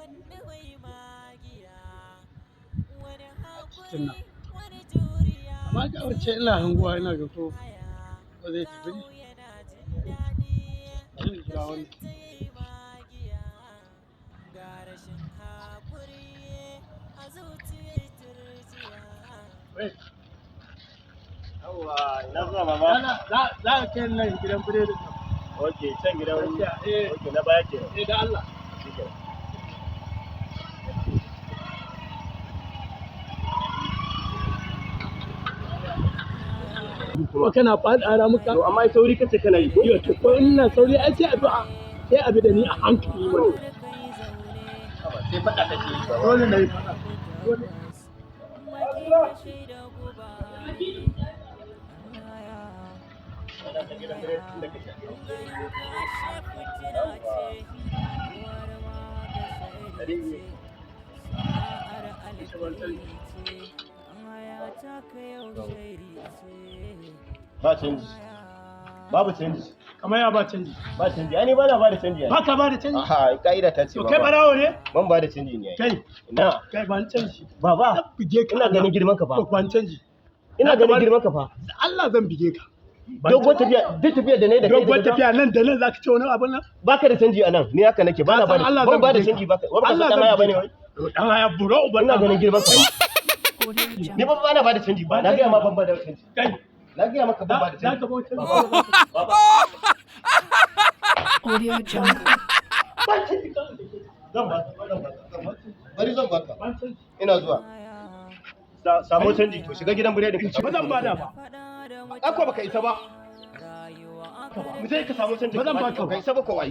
A cikin nan. Amma ga wacce ina hanguwa, ina ga ko zai tafi ne. Bari in jira wannan. Wai, Yawwa, ina zuwa, baba. za ka kai nan gidan biredin nan. Ok, can gidan. Gaskiya, eh. Ok, na baya kenan. Eh, da Allah. Shikenan. Kuma kana faɗa ramuka. To amma ai sauri kace kana yi ko? Yau to ko ina sauri ai sai addu'a, sai abi da ni a hankali wani. Sai faɗa kake yi, baba. Dole na yi faɗa. Dole. Wannan ta gidan biredin da kake. 200. Ba canji. Babu canji. Kamar ya ba canji? Ba canji. Ai ni ba na ba da canji ai. Ba ka ba da canji? Aha, ka'ida ta ce To kai baba. barawo ne? Ban ba da canji ne ai. Kai, Ina. kai, ban canji. Baba, Zan bige ka. ina ganin girman ka fa. To ban canji. Ina ganin girman ka fa. Allah zan bige ka. Dogon tafiya, duk tafiya da nayi da kai Dogon daga tafiya nan da nan zaka ce wani abun nan? Baka da canji a nan. Ni haka nake, ba na ba Ka san Allah da ban zan ba da bige ka. canji baka. Wai baka Allah san dan zan haya bige bane ka. wai? Dan haya buro uban. Ina ganin girman ka fa. Ni ba na ba da canji ba. Na gaya ma ban ba da canji. Kai, Na gaya maka ban ba da za canji. ka bauta. Baba. Audio Jungle. Ban canji ka. Zan baka, zan baka, zan baka. Bari zan baka. Ban canji. Ina zuwa. Samo canji to, shiga gidan biredin ka. Ba zan bada ba. Akwa baka isa ba. Mu je ka samu canji. Ba zan baka ba. Ka isa ba ko wai.